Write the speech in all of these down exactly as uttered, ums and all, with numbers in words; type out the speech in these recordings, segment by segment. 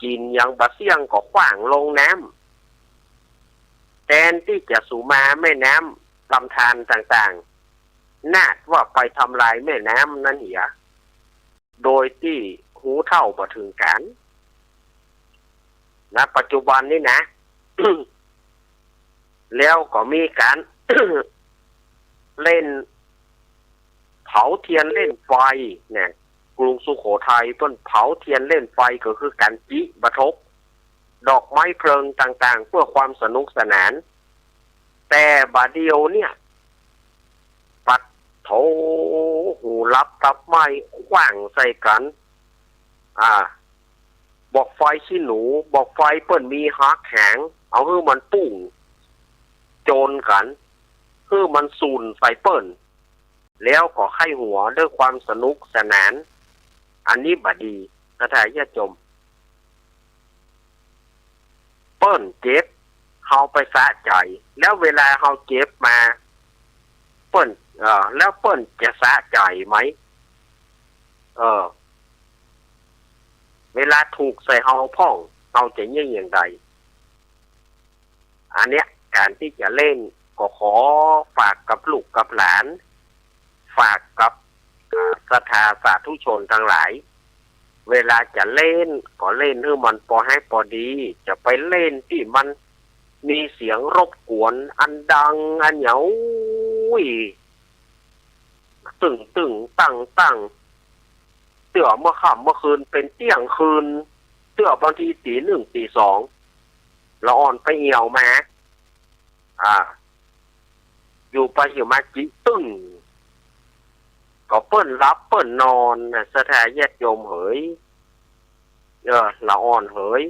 หินหยังบ่าเสี้ยงก็ขว้างลงน้ำ แตนตี้จะสูมาแม่น้ำลำธารต่างๆ นาดว่าไปทำลายแม่น้ำนั้นเหีย โดยตี้ฮู้เท่าบ่เถิงก๋าน นะ ปัจจุบันนี้นะ แล้วก็มีก๋าน เล่น เผาเตียนเล่นไฟเนี่ย กรุงสุโขทัยเปิ้นเผาเตียนเล่นไฟก็คือก๋านจิบ่าทก ดอกไม้เพลิงต่างๆ เพื่อความสนุกสนาน แต่บ่าเดี่ยวเนี่ย ปัดโถ หูหลับตับไหม้ ขว้างใส่กั๋น อ่า บ่าไฟขี้หนู บ่าไฟเปิ้นมีหักแหง เอาหื้อมันปุ้งโจนกั๋น หื้อมันสู่นใส่เปิ้น แล้วก็ใค่หัวด้วยความสนุกสนาน อันนี้บ่ดี ศรัทธาญาติโยม เปิ้นเจ็บ เฮาไปสะใจ๋ แล้วเวลาเฮาเจ็บมา เปิ้น เอ่อ แล้วเปิ้นจะสะใจ๋ไหม เออ เวลาถูกใส่เฮาพ่อง เฮาจะเยียะอย่างใด อันเนี้ย ก๋านตี้จะเล่น ก็ขอฝากกับลูกกับหลาน ฝากกับ อ่า ศรัทธาสาธุชนตังหลาย เวลาจะเล่น ก็เล่นหื้อมันปอฮักปอดี จะไปเล่นตี้มันมีเสียงรบกวน อันดัง อันหยัง อุ้ย ตึ้งตึ้งตั้งตั้ง เตื้อเมื่อค่ำเมื่อคืนเป๋นเตี้ยงคืน เตื้อบางทีตี๋นึ่งตี๋สอง ละอ่อนไปเอี่ยวมา อ่า อยู่ไปอยู่มาจิตึ้ง ก็เปิ้นหลับเปิ้นนอนน่ะ ศรัทธาญาติโยมเหย เออ ละอ่อนเหย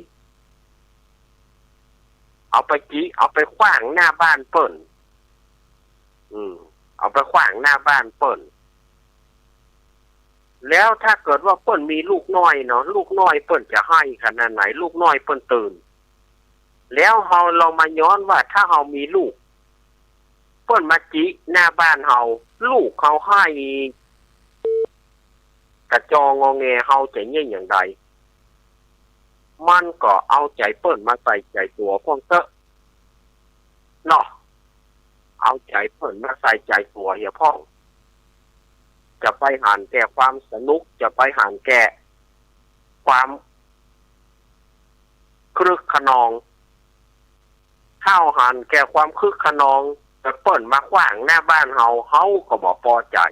เอาไปจิ เอาไปขว้างหน้าบ้านเปิ้น อืม เอาไปขว้างหน้าบ้านเปิ้น แล้วถ้าเกิดว่าเปิ้นมีลูกน้อยเนาะ ลูกน้อยเปิ้นจะไห้ขนาดไหน ลูกน้อยเปิ้นตื่น แล้วเฮาลองมาย้อนว่าถ้าเฮามีลูก เปิ้นมาจิหน้าบ้านเฮา ลูกเฮาไห้กระจองงอแง เฮาจะเยียะอย่างใด มันก็เอาใจ๋เปิ้นมาใส่ใจ๋ตั๋วพ่องเต๊อะ เนาะ เอาใจ๋เปิ้นมาใส่ใจ๋ตั๋วเหียพ่อง จะไปหันแก่ความสนุก จะไปหันแก่ความครึกคะนอง ถ้าหันแก่ความครึกคะนอง แต่เปิ้นมาขว้างหน้าบ้านเฮา เฮาก็บ่ปอใจ๋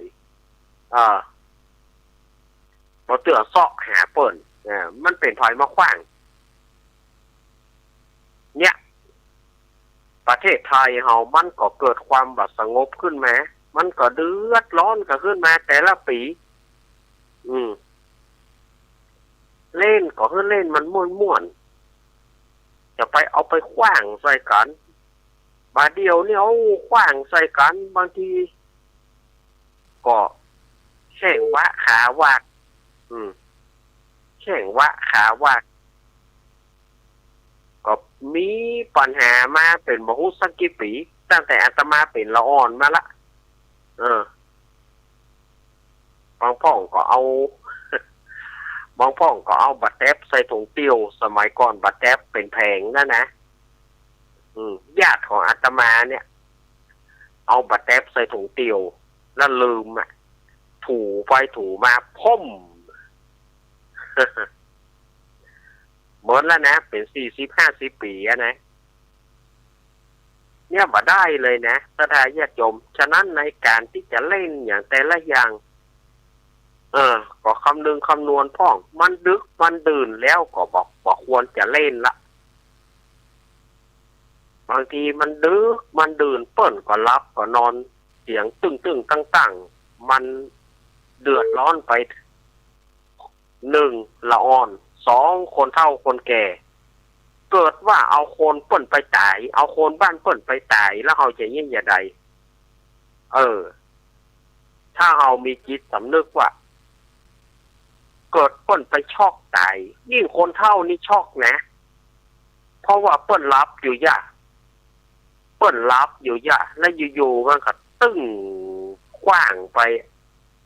เออ บ่เตื้อเซาะหาเปิ้น เออ มันเป๋นใผมาขว้าง เนี่ย ประเทศไทยเฮามันก็เกิดความบ่สงบขึ้นมา มันก็เดือดร้อนกั๋นขึ้นมาแต่ละปี๋ อืม เล่นก็หื้อเล่นมันม่วนๆ จะไปเอาไปขว้างใส่กั๋น บ่าเดี่ยวนี่เอาขว้างใส่กั๋น บางทีก็แข้งวะขาวาก อืม แข้งวะขาวาก ก็มีปัญหามาเป๋นบ่ฮู้สักกี่ปี๋ ตั้งแต่อาตมาเป๋นละอ่อนมาละ เออ บางพ่องก็เอา บางพ่องก็เอาบ่าแต๊บใส่ถุงเตียว สมัยก่อนบ่าแต๊บเป๋นแผงนั่นนะ อืม ญาติของอาตมาเนี่ย เอาบ่าแต๊บใส่ถุงเตียว แล้วลืมอะ ถูไปถูมา พ่ม เมินแล้วนะ เป๋นสี่สิบห้าสิบปี๋อะนะ เนี่ยบ่ได้เลยนะ ศรัทธาญาติโยม ฉะนั้นในก๋านตี้จะเล่นอย่างแต่ละอย่าง เออ ก็คำนึงคำนวณพ่อง มันดึกมันดื่นแล้วก็บ่ บ่ควรจะเล่นละ บางทีมันดึกมันดื่น เปิ้นก็หลับก็นอน เสียงตึ้งตึ้งตั้งตั้ง มันเดือดร้อนไป นึ่ง ละอ่อน สอง คนเฒ่าคนแก่ เกิดว่าเอาคนเปิ้นไปต๋าย เอาคนบ้านเปิ้นไปต๋าย แล้วเฮาจะเยียะอย่างใด เออ ถ้าเฮามีจิตสำนึกว่า เกิดเปิ้นไปช็อกต๋าย ยิ่งคนเฒ่านี่ช็อกนะ เพราะว่าเปิ้นหลับอยู่ยะ เปิ้นหลับอยู่ยะ แล้วอยู่ๆ มันก็ตึ้งขว้างไป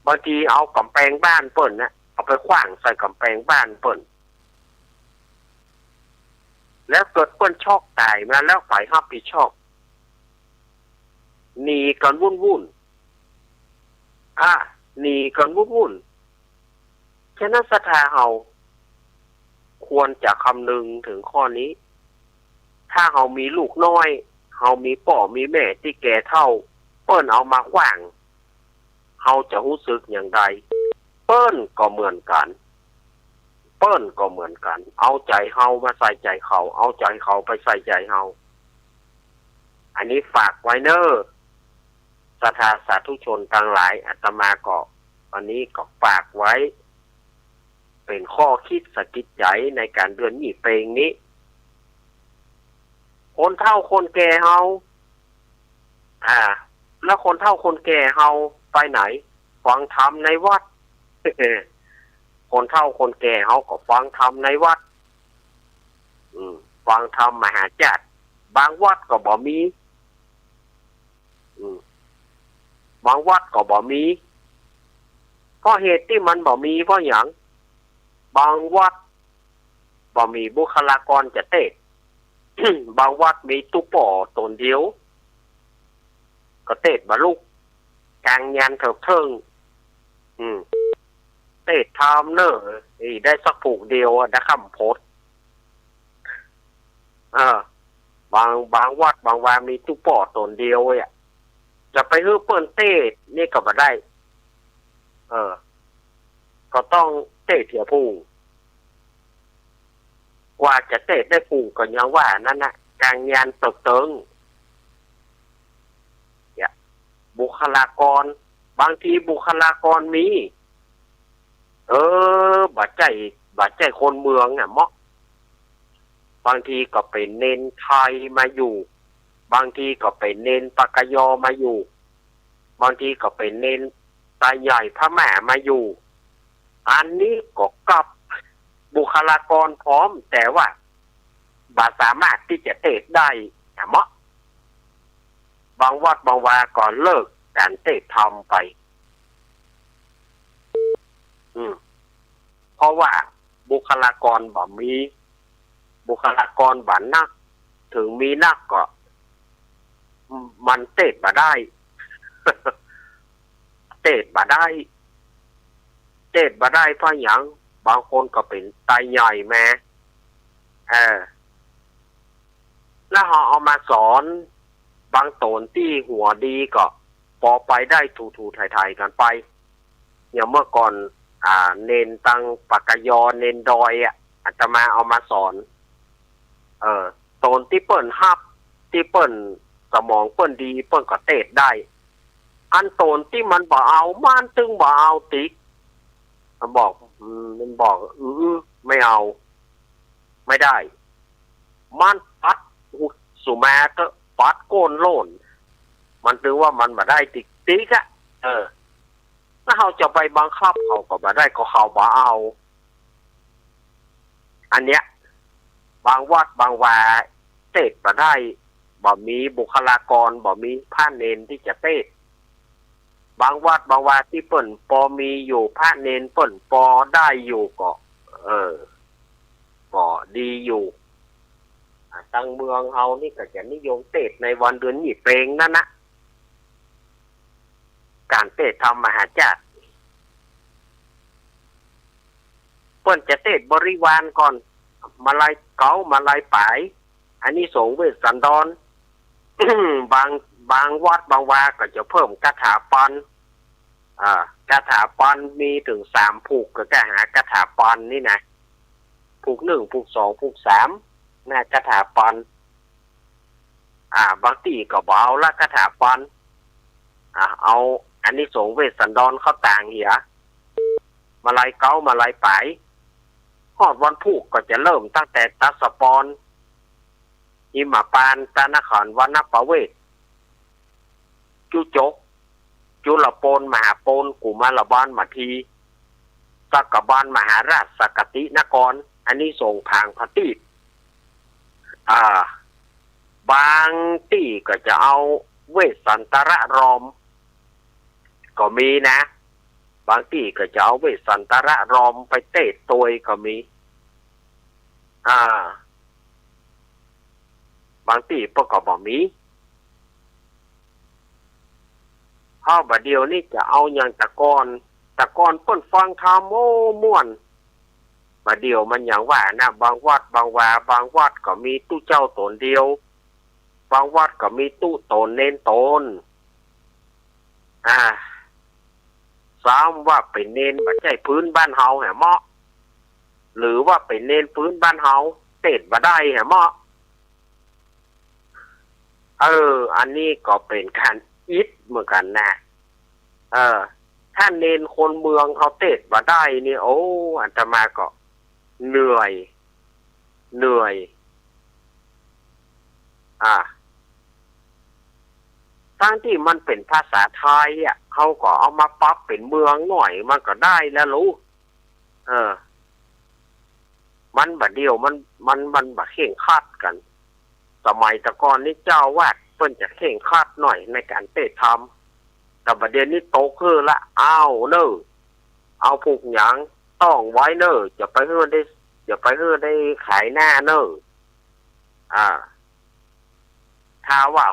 บางทีเอาก๋ำแปงบ้านเปิ้นนะ เอาไปขว้างใส่ก๋ำแปงบ้านเปิ้น แล้วเกิดเปิ้นช็อกต๋ายมาแล้วใผฮับผิดชอบ หนีกั๋นวุ่นๆ อ่ะ หนีกั๋นวุ่นๆ ฉะนั้นศรัทธาเฮาควรจะคำนึงเถิงข้อนี้ ถ้าเฮามีลูกน้อย เฮามีป้อมีแม่ตี้แก่เฒ่า เปิ้นเอามาขว้าง เฮาจะฮู้สึกอย่างใด เปิ้นก็เหมือนกั๋น เปิ้นก็เหมือนกั๋น เอาใจ๋เฮามาใส่ใจ๋เขา เอาใจ๋เขาไปใส่ใจ๋เฮา อันนี้ฝากไว้เน่อ ศรัทธาสาธุชนตังหลาย อาตมาก็ อันนี้ก็ฝากไว้ เป๋นข้อคิดสะกิดใจ๋ในก๋านเดือนยี่เป็งนี้ คนเฒ่าคนแก่เฮา อ่า แล้วคนเฒ่าคนแก่เฮาไปไหน ฟังธรรมในวัด คนเฒ่าคนแก่เฮาก็ฟังธรรมในวัด อืม ฟังธรรมมหาชาติ บางวัดก็บ่มี อืม บางวัดก็บ่มี เพราะเหตุตี้มันบ่มีเพราะหยัง บางวัดบ่มีบุคลากรจะเตศน์ บางวัดมีตุ๊ป้อต๋นเดียว ก็เตศน์บ่ลุก ก๋างยานเถิกเถิง อืม เตศน์ธรรมเน่อ อี้ ได้สักผูกเดียวอะ ได้ค่ำพด เออ บาง บางวัดบางวามีตุ๊ป้อต๋นเดียวอะ จะไปหื้อเปิ้นเตศน์นี่ก็บ่ได้ เออ ก็ต้องเตศน์เหียฝูง กว่าจะเตศน์ได้ฝูงก็ยังว่านั้นนะ ก๋างยานเถิกเถิง เนี่ย บุคลากร บางทีบุคลากรมี เออ บ่ใจ้ บ่ใจ้คนเมืองอะเมาะ บางทีก็เป๋นเณรไทยมาอยู่ บางทีก็เป๋นเณรปากยอมาอยู่ บางทีก็เป๋นเณรไตใหญ่พม่ามาอยู่ อันนี้ก็กับบุคลากรพร้อม แต่ว่าบ่สามารถตี้จะเตศน์ได้อะเมาะ บางวัดบางวาก็เลิกก๋านเตศน์ธรรมไป อืม เพราะว่าบุคลากรบ่มี บุคลากรบ่นัก เถิงมีนักก็ มันเตศน์บ่ได้ เตศน์บ่ได้ เตศน์บ่ได้เพราะหยัง บางคนก็เป๋นไตใหญ่มา เออ แล้วเฮาเอามาสอน บางต๋นตี้หัวดีก็ปอไปได้ถูๆ ไถๆ กั๋นไป อย่างเมื่อก่อน อ่า เณรตังปากยอ เณรดอยอะ อาตมาเอามาสอน เออ ต๋นตี้เปิ้นฮับ ตี้เปิ้นสมองเปิ้นดี เปิ้นก็เตศน์ได้ อันต๋นตี้มันบ่เอา มันตึงบ่เอาติก มันบอก อืม มันบอก อือ ไม่เอา ไม่ได้ มันปัด อุย สุมาเต๊อะ ปัดโก้นโล่น มันถือว่ามันบ่ได้ติกๆ อะ เออ แล้วเฮาจะไปบังคับเขาก็บ่ได้ ก็เขาบ่เอา อันเนี้ย บางวัดบางวาเตศน์บ่ได้ บ่มีบุคลากร บ่มีพระเณรตี้จะเตศน์ บางวัดบางวาตี้เปิ้นปอมีอยู่ พระเณรเปิ้นปอได้อยู่ก็ เออ ก็ดีอยู่ อ่า ตังเมืองเฮานี่ก็จะนิยมเตศน์ในวันเดือนยี่เป็งนั้นนะ ก๋านเตศน์ธรรมมหาชาติ เปิ้นจะเตศน์บริวารก่อน มาลัยเก๊า มาลัยป๋าย อานิสงส์เวสสันดร บาง บางวัดบางวาก็จะเพิ่มคาถาปัญ อ่า คาถาปัญมีเถิงสามผูก ก็จะหาคาถาปัญนี่นะ ผูกนึ่ง ผูกสอง ผูกสาม นะ คาถาปัญ อ่า บางตี้ก็บ่เอาละคาถาปัญ อ่า เอาอานิสงส์เวสสันดรเข้าต่างเหีย มาลัยเก๊า มาลัยป๋าย ฮอดวันผูกก็จะเริ่มตั้งแต่ตัสสะปอน หิมปานตนคร วรรณปเวศ จุจก จุลโปน มหาโปน กุมารบาล มะที สักกบาล มหาราช สักกตินคร อานิสงส์ผางผะตีป อ่า บางตี้ก็จะเอาเวสสันตรรอม ก็มีนะ บางตี้ก็จะเอาเวสสันตรรอมไปเตศน์ตวยก็มี อ่า บางตี้เปิ้นก็บ่มี เพราะบ่าเดี่ยวนี้จะเอาอย่างแต่ก่อน แต่ก่อนเปิ้นฟังธรรม โอ้ ม่วน บ่าเดี่ยวมันอย่างว่านะ บางวัดบางวา บางวัดก็มีตุ๊เจ้าต๋นเดียว บางวัดก็มีตุ๊ต๋นเณรต๋น อ่า ซ้ำว่าเป๋นเณรบ่ใจ้พื้นบ้านเฮาแหมเมาะ หรือว่าเป๋นเณรพื้นบ้านเฮา เตสน์บ่ได้แหมเมาะ เออ อันนี้ก็เป๋นก๋านอิดเหมือนกั๋นนะ เออ ถ้าเณรคนเมืองเขาเตสน์บ่ได้นี่ โอ้ อาตมาก็เหนื่อย เหนื่อย อ่า ตึงตี้มันเป๋นภาษาไทยอะ เขาก็เอามาปรับเป๋นเมืองหน่อย มันก็ได้แล้วลูก เออ มันบ่าเดี่ยวมัน มัน มันบ่เข่งขัดกั๋น สมัยแต่ก่อนนี้เจ้าอาวาสเปิ้นจะเข่งขัดหน่อยในก๋านเตสน์ธรรม แต่บ่าเดี่ยวนี้ตกหื้อละ อ้าวเน่อ เอาผูกหยังต้องไว้เน่อ อย่าไปหื้อได้ อย่าไปหื้อได้ขายหน้าเน่อ อ่า ถ้าว่า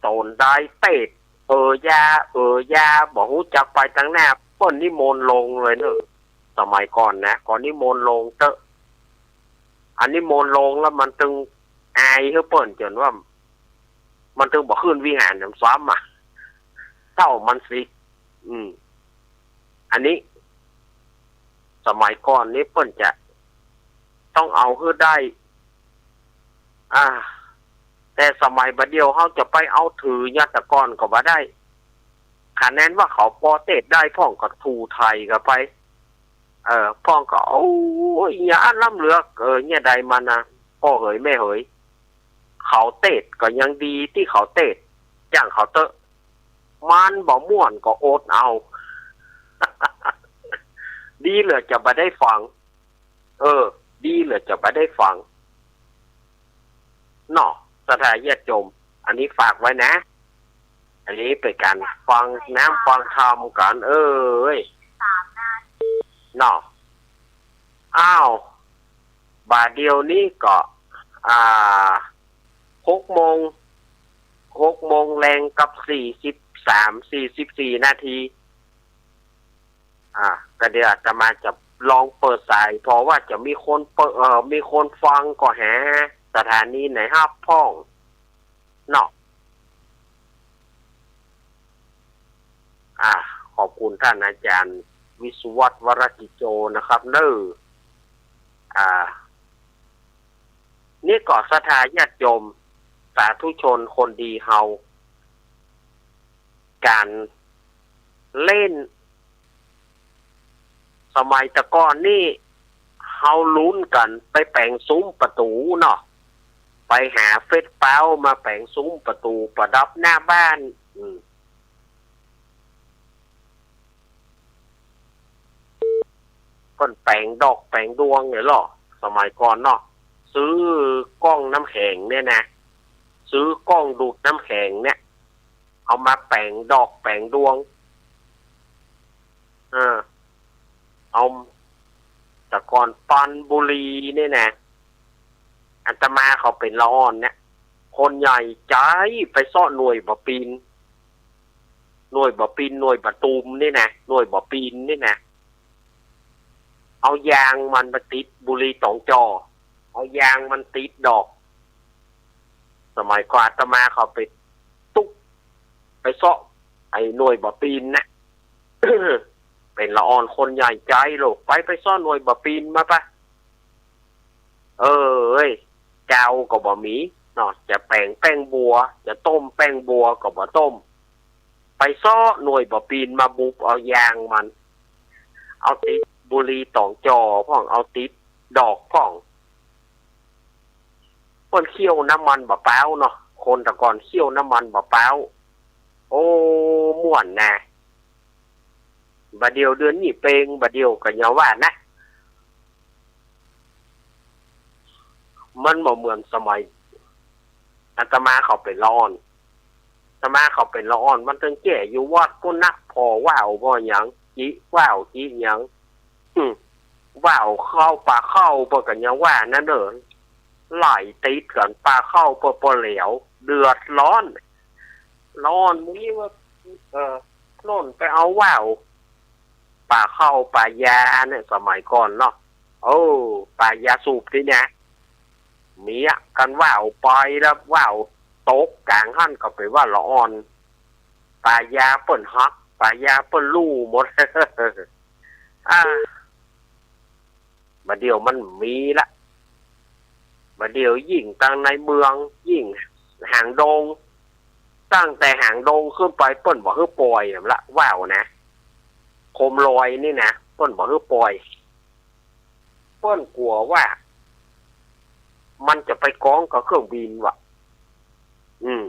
ต๋นใดเตสน์ เออ อย่า เออ อย่า บ่ฮู้จักไปตังหน้า เปิ้นนิมนต์ลงเลยเน่อ สมัยก่อนนะ ก็นิมนต์ลงเต๊อะ อันนิมนต์ลงแล้วมันตึงอายหื้อเปิ้นจ๋นว่า มันตึงบ่ขึ้นวิหารนำซ้ำอะ เต้ามันสิ อืม อันนี้ สมัยก่อนนี้เปิ้นจะต้องเอาหื้อได้ อ่า แต่สมัยบ่าเดี่ยวเฮาจะไปเอาถืออย่างแต่ก่อนก็บ่ได้ ขะแนนว่าเขาปอเตสน์ได้พ่องก็ถูไถ่กั๋นไป เออ พ่องก็ โอ้ย อย่าอันล้ำเหลือ เออ เนี่ยใดมันนะ ป้อเหยแม่เหย เขาเตสน์ก็ยังดีตี้เขาเตสน์ จ้างเขาเต๊อะ มันบ่ม่วนก็อดเอา ดีเหลือจะบ่ได้ฟัง เออ ดีเหลือจะบ่ได้ฟัง เนาะ ศรัทธาญาติโยม อันนี้ฝากไว้นะ อันนี้เป๋นก๋านฟังน้ำฟังธรรมกั๋น เอ้ย เนาะ อ้าว บ่าเดี่ยวนี้ก็ อ่า หกโมง หกโมงแลงกับสี่สิบสาม สี่สิบสี่นาที อ่า ก็เดี๋ยวอาตมาจะลองเปิดสาย เพราะว่าจะมีคนเปิด เอ่อ มีคนฟังก็หาสถานีไหนฮับพ่องเนาะ อ่า ขอบคุณต้านอาจ๋ารย์วิศวัตร วรกิจโจ นะครับเน่อ อ่า นี่ก็ศรัทธาญาติโยม สาธุชนคนดีเฮา ก๋านเล่น สมัยแต่ก่อนนี่ เฮาลุ้นกั๋นไปแป๋งซุ้มประตู๋เนาะ ไปหาเฟ็ดเป๊ามาแป๋งซุ้มประตู๋ ประดับหน้าบ้าน อืม เปิ้นแป๋งดอกแป๋งดวงเนี่ยลอ สมัยก่อนเนาะ ซื้อก้องน้ำแข็งเนี่ยนะ ซื้อก้องดูดน้ำแข็งเนี่ย เอามาแป๋งดอกแป๋งดวง เออ เอา แต่ก่อนปันบุหรี่เนี่ยนะ อาตมาเขาเป๋นละอ่อนเนี่ย คนใหญ่ใจ๊ไปเซาะหน่วยบ่าปีน หน่วยบ่าปีน หน่วยบ่าตูมนี่นะ หน่วยบ่าปีนนี่นะ เอายางมันมาติดบุหรี่ต๋องจ่อ เอายางมันติดดอก สมัยก่อนอาตมาเขาไปตุ๊ก ไปเซาะไอ้หน่วยบ่าปีนนะ เป๋นละอ่อนคนใหญ่ใจ๊ลูก ไป ไปเซาะหน่วยบ่าปีนมาปะ เออ เอ้ย กาวก็บ่มีเนาะ จะแป๋งแป้งบัว จะต้มแป้งบัวก็บ่ต้ม ไปเซาะหน่วยบ่าปีนมาบุบเอายางมัน เอาติดบุหรี่ต๋องจ่อพ่อง เอาติดดอกพ่อง เปิ้นเคี่ยวน้ำมันบ่าป๊าวเนาะ คนแต่ก่อนเคี่ยวน้ำมันบ่าป๊าว โอ้ ม่วนนะ บ่าเดี่ยวเดี๋ยวนี้เป๋ง บ่าเดี่ยวก็อย่าว่านะ มันบ่เหมือนสมัย อาตมาเขาเป๋นละอ่อน อาตมาเขาเป๋นละอ่อน มันตึงแก้อยู่วัดปู้นนะ ผ่อว่าวผ่อหยัง จิว่าวจิหยัง อืม ว่าวเข้าป่าเข้า เปิ้นก็ยังว่านั้นเน่อ ไหลติดกั๋น ปาเข้าเปิ้นบ่เหลียว เดือดร้อน ร้อน มื้อนี้ว่า เออ โน่นไปเอาว่าว ปาเข้า ปายาเนี่ย สมัยก่อนเนาะ เออ ปายาสูบตี้เนี่ย เมียกั๋นว่าวไปแล้ว ว่าวตกก๋างหั้น ก็ไปว่าละอ่อน ปายาเปิ้นหัก ปายาเปิ้นลู่หมด อ่า บ่าเดี่ยวมันมีละ บ่าเดี่ยวยิ่งตังในเมือง ยิ่งหางดง ตั้งแต่หางดงขึ้นไปเปิ้นบ่หื้อป่อยละ ว่าวนะ โคมลอยนี่นะ เปิ้นบ่หื้อป่อย เปิ้นกั๋วว่า มันจะไปก๊องกับเครื่องบินว่ะ อืม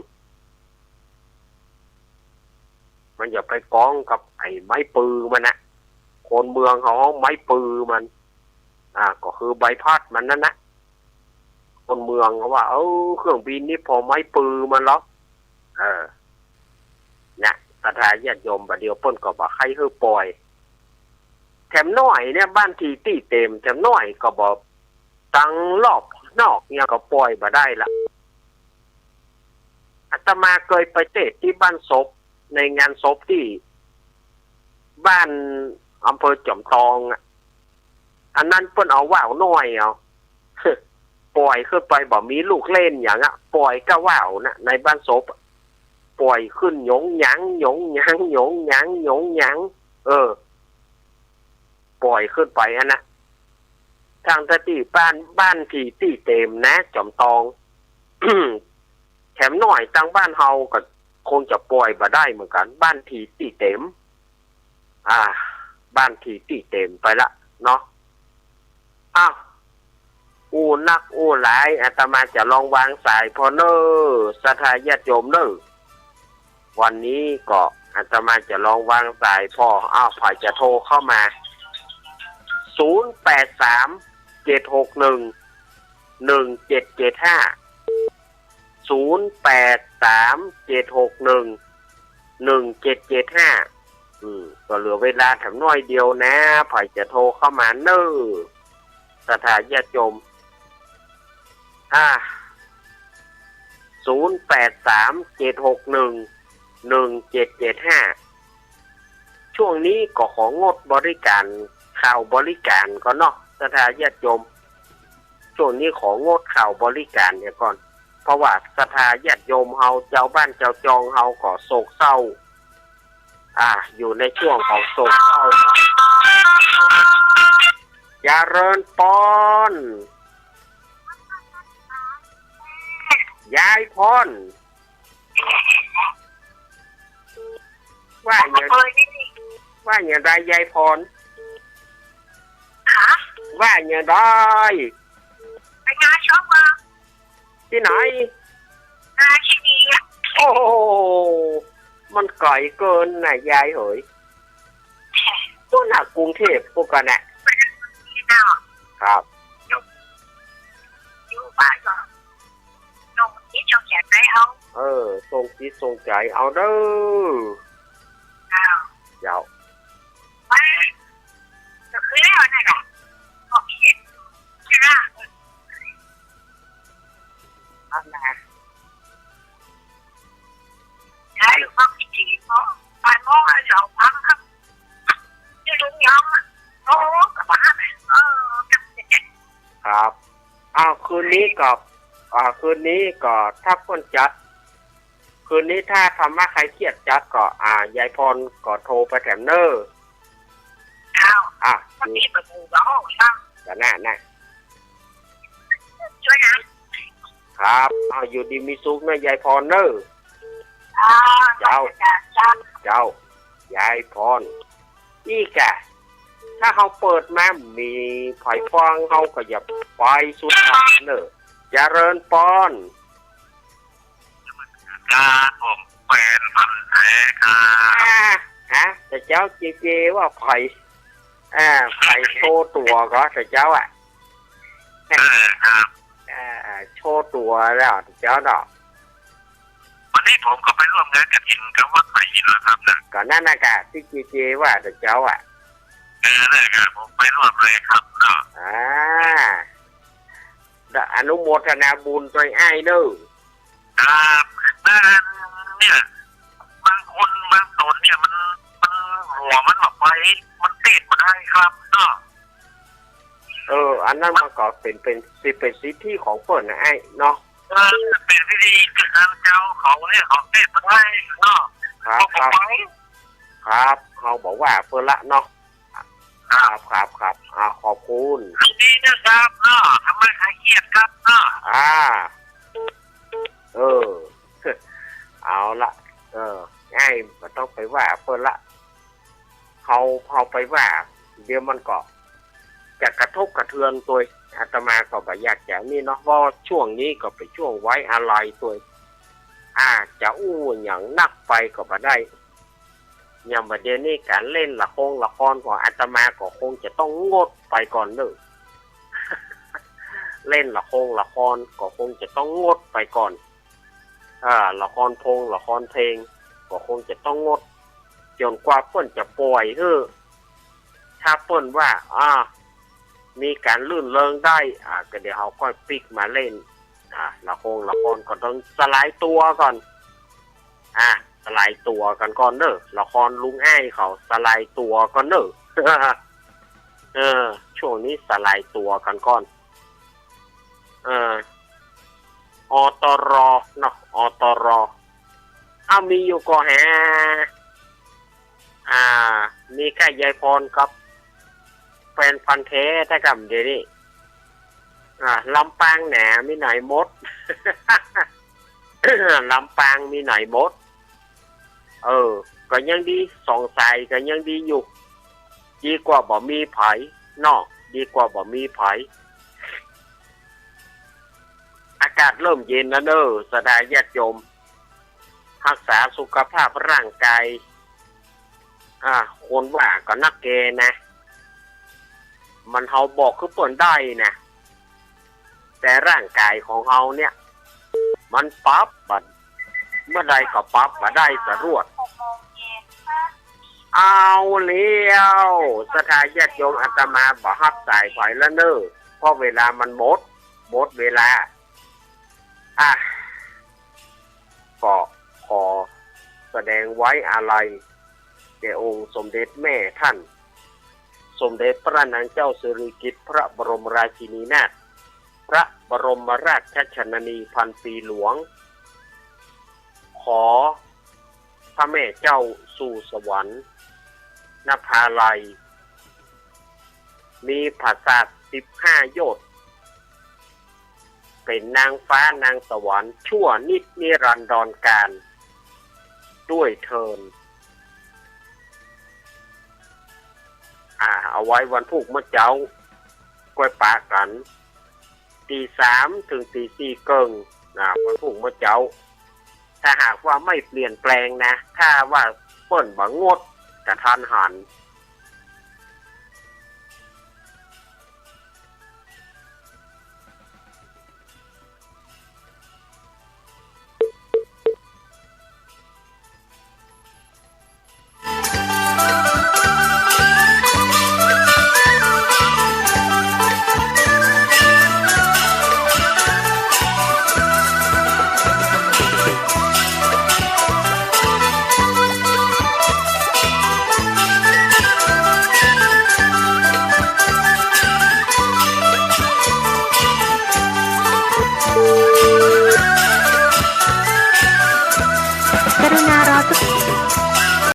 มันจะไปก๊องกับไอ้ไม้ปือมันนะ คนเมืองเขาฮ้องไม้ปือมัน อ่า ก็คือใบพัดมันนั่นนะ คนเมืองเขาว่า เออ เครื่องบินนี่ผ่อไม้ปือมันเหรอ เออ นะ ศรัทธาญาติโยม บ่าเดี่ยวเปิ้นก็บ่ใค่หื้อป่อย แถมน้อยเนี่ย บ้านตี้ตี้เต็ม แถมน้อยก็บ่ ตังรอบนอกเนี่ยก็ป่อยบ่ได้ละ อาตมาเกยไปเตศน์ตี้บ้านศพ ในงานศพตี้บ้านอำเภอจ๋อมตองอะ อันนั้นเปิ้นเอาว่าวน้อยเอา ป่อยขึ้นไปบ่มีลูกเล่นหยังอะ ป่อยก้าว่าวนะ ในบ้านศพอะ ป่อยขึ้นหยงหยัง หยงหยัง หยงหยัง หยงหยัง เออ ป่อยขึ้นไปหั้นนะ ตังตี้ตี้บ้าน บ้านตี้ตี้เต็มนะ จ๋อมตอง แถมน้อยตังบ้านเฮาก็คงจะป่อยบ่ได้เหมือนกั๋น บ้านตี้ตี้เต็ม อ่า บ้านตี้ตี้เต็มไปละเนาะ อ้าว อู้นักอู้หลาย อาตมาจะลองวางสายผ่อเน่อ ศรัทธาญาติโยมเน่อ วันนี้ก็อาตมาจะลองวางสายผ่อ อ้าว ใผจะโทรเข้ามา ศูนย์แปดสาม เจ็ดหกหนึ่ง หนึ่งเจ็ดเจ็ดห้า ศูนย์แปดสาม เจ็ดหกหนึ่ง หนึ่งเจ็ดเจ็ดห้า อืม ก็เหลือเวลาแถมน้อยเดียวนะ ใผจะโทรเข้ามาเน่อ ศรัทธาญาติโยม อ่า ศูนย์แปดสาม เจ็ดหกหนึ่ง หนึ่งเจ็ดเจ็ดห้า ช่วงนี้ก็ของดบริการ ข่าวบริการก่อนเนาะ ศรัทธาญาติโยม ช่วงนี้ของดข่าวบริการเหียก่อน เพราะว่าศรัทธาญาติโยมเฮา จาวบ้านจาวจองเฮาก็โศกเศร้า อ่า อยู่ในช่วงของโศกเศร้า เจริญปอน ยายปอน ว่าอย่าง ว่าอย่างใดยายปอน ฮะ ว่าอย่างใด ไปงานศพมา ตี้ไหน งานตี้นี่อะ โอ้โห มันไก๋เกินน่ะยายเหย ปู๊นน่ะ กรุงเทพฯ ปู๊นก่อน่ะ ครับ อยู่ อยู่บ้านก็ ส่งจิตส่งใจ๋ไปเอา เออ ส่งจิตส่งใจ๋เอาเน่อ อ้าว เจ้า มา ก็คือแล้วนั่นแหละ โอเค จ้า เอาล่ะ ได้ฟังจริงๆ เนาะ บ่ายโมงอะ สองพันครับ ที่ลุงยองอะ โอ้ ก็ว่า เออ ครับ อ้าว คืนนี้ก็ อ่า คืนนี้ก็ถ้าเปิ้นจัด คืนนี้ถ้าธรรมะคลายเครียดจัดก็ อ่า ยายปอนก็โทรไปแถมเน่อ อ้าว อ่ะ วันนี้เปิดหมู่เหรอ ครับ ก็นั่นน่ะ ช่วยนะ ครับ อ้าว อยู่ดีมีสุขเน่อ ยายปอนเน่อ อ่า เจ้า เจ้า เจ้า ยายปอน อี้ก่ะ ถ้าเฮาเปิดมา มีใผฟังเฮาก็อย่าไปสุดทางเน่อ เจริญปอน ครับ ผมแฟนพันธุ์แท้ครับ อ่า ฮะ แต่เจ้าเจเจว่าใผ อ่า ใผโชว์ตั๋วก่อ แต่เจ้าอะ เออ ครับ อ่า โชว์ตั๋วแล้ว แต่เจ้าเนาะ วันนี้ผมก็ไปร่วมงานกฐินกับวัดไผ่อินทร์แล้วครับนะ ก็นั่นน่ะก่ะ ตี้เจเจว่า แต่เจ้าอะ เออ นั่นแหละครับ ผมไปร่วมเลยครับเนาะ อ่า อนุโมทนาบุญตวยอ้ายเน่อ ครับ อันเนี่ย บางคนบางต๋นเนี่ยมัน มันหัวมันบ่ไป มันเตศบ่ได้ครับเนาะ เออ อันนั้นมันก็เป๋น เป๋น สิ เป๋นสิทธิของเปิ้นนะอ้ายเนาะ เออ เป๋นสิทธิของเจ้าเขาเนี่ย เขาเตศบ่ได้เนาะ ครับ เขาบ่ไป ครับ ครับ เฮาบ่ว่าเปิ้นละเนาะ ครับ ครับ ครับ ครับ อ่า ขอบคุณ ยินดีนะครับเนาะ ทำมาหาเกียรติครับเนาะ อ่า เออ เอาละ เออ อ้ายบ่ต้องไปว่าเปิ้นละ เฮา เฮาไปว่า เดี๋ยวมันก็จะกระทบกระเทือนตวย อาตมาก็บ่อยากจะนี่เนาะ เพราะช่วงนี้ก็เป๋นช่วงไว้อาลัยตวย อ่า จะอู้หยังนักไปก็บ่ได้ อย่างบ่าเดี่ยวนี้ก๋านเล่นละคงละครของอาตมาก็คงจะต้องงดไปก่อนเน่อ เล่นละคงละครก็คงจะต้องงดไปก่อน อ่า ละครพงละครเพลงก็คงจะต้องงด จ๋นกว่าเปิ้นจะป่อยหื้อ ถ้าเปิ้นว่า อ่า มีก๋านรื่นเริงได้ อ่า ก็เดี๋ยวเฮาก้อยปิ๊กมาเล่น อ่า ละคงละครก็ต้องสลายตั๋วก่อน อ่า สลายตั๋วกั๋นก่อนเน่อ ละครลุงอ้ายเขาสลายตั๋วก่อนเน่อ เออ ช่วงนี้สลายตั๋วกั๋นก่อน เออ อตร เนาะ อตร อ้าว มีอยู่ก่อแห อ่า มีก้ายายพรกับแฟนพันธุ์แท้ ถ้าก่ำเดี๋ยวนี้ อ่า ลำปางแหน มีไหนหมด ลำปางมีไหนหมด เออ ก็ยังดี สองสายก็ยังดีอยู่ ดีกว่าบ่มีใผเนาะ ดีกว่าบ่มีใผ อากาศเริ่มเย็นแล้วเน่อ ศรัทธาญาติโยม ฮักษาสุขภาพร่างกาย อ่า คนว่าก็นักแกนะ มันเฮาบอกคือเปิ้นได้นะ แต่ร่างกายของเฮาเนี่ย มันปรับบ่ เมื่อใดก็ปรับบ่ได้สรวด เอาแล้ว ศรัทธาญาติโยม อาตมาบ่ฮับสายใผละเน่อ เพราะเวลามันหมด หมดเวลา อ่ะ ก็ขอแสดงไว้อาลัยแก่องค์สมเด็จแม่ท่าน สมเด็จพระนางเจ้าสิริกิติ์พระบรมราชินีนาถ พระบรมราชชนนีพันปีหลวง ขอพระแม่เจ้าสู่สวรรค์นภาลัย มีผาสาทสิบห้าโยชน์ เป๋นนางฟ้านางสวรรค์ชั่วนิจนิรันดรกาลด้วยเทอญ อ่า เอาไว้วันพูกเมื่อเจ๊า ก้อยปะกั๋น ตีสามเถิงตีสี่เกิ่ง นะ วันพูกเมื่อเจ๊า ถ้าหากว่าไม่เปลี่ยนแปลงนะ ถ้าว่าเปิ้นบ่งดกะทันหัน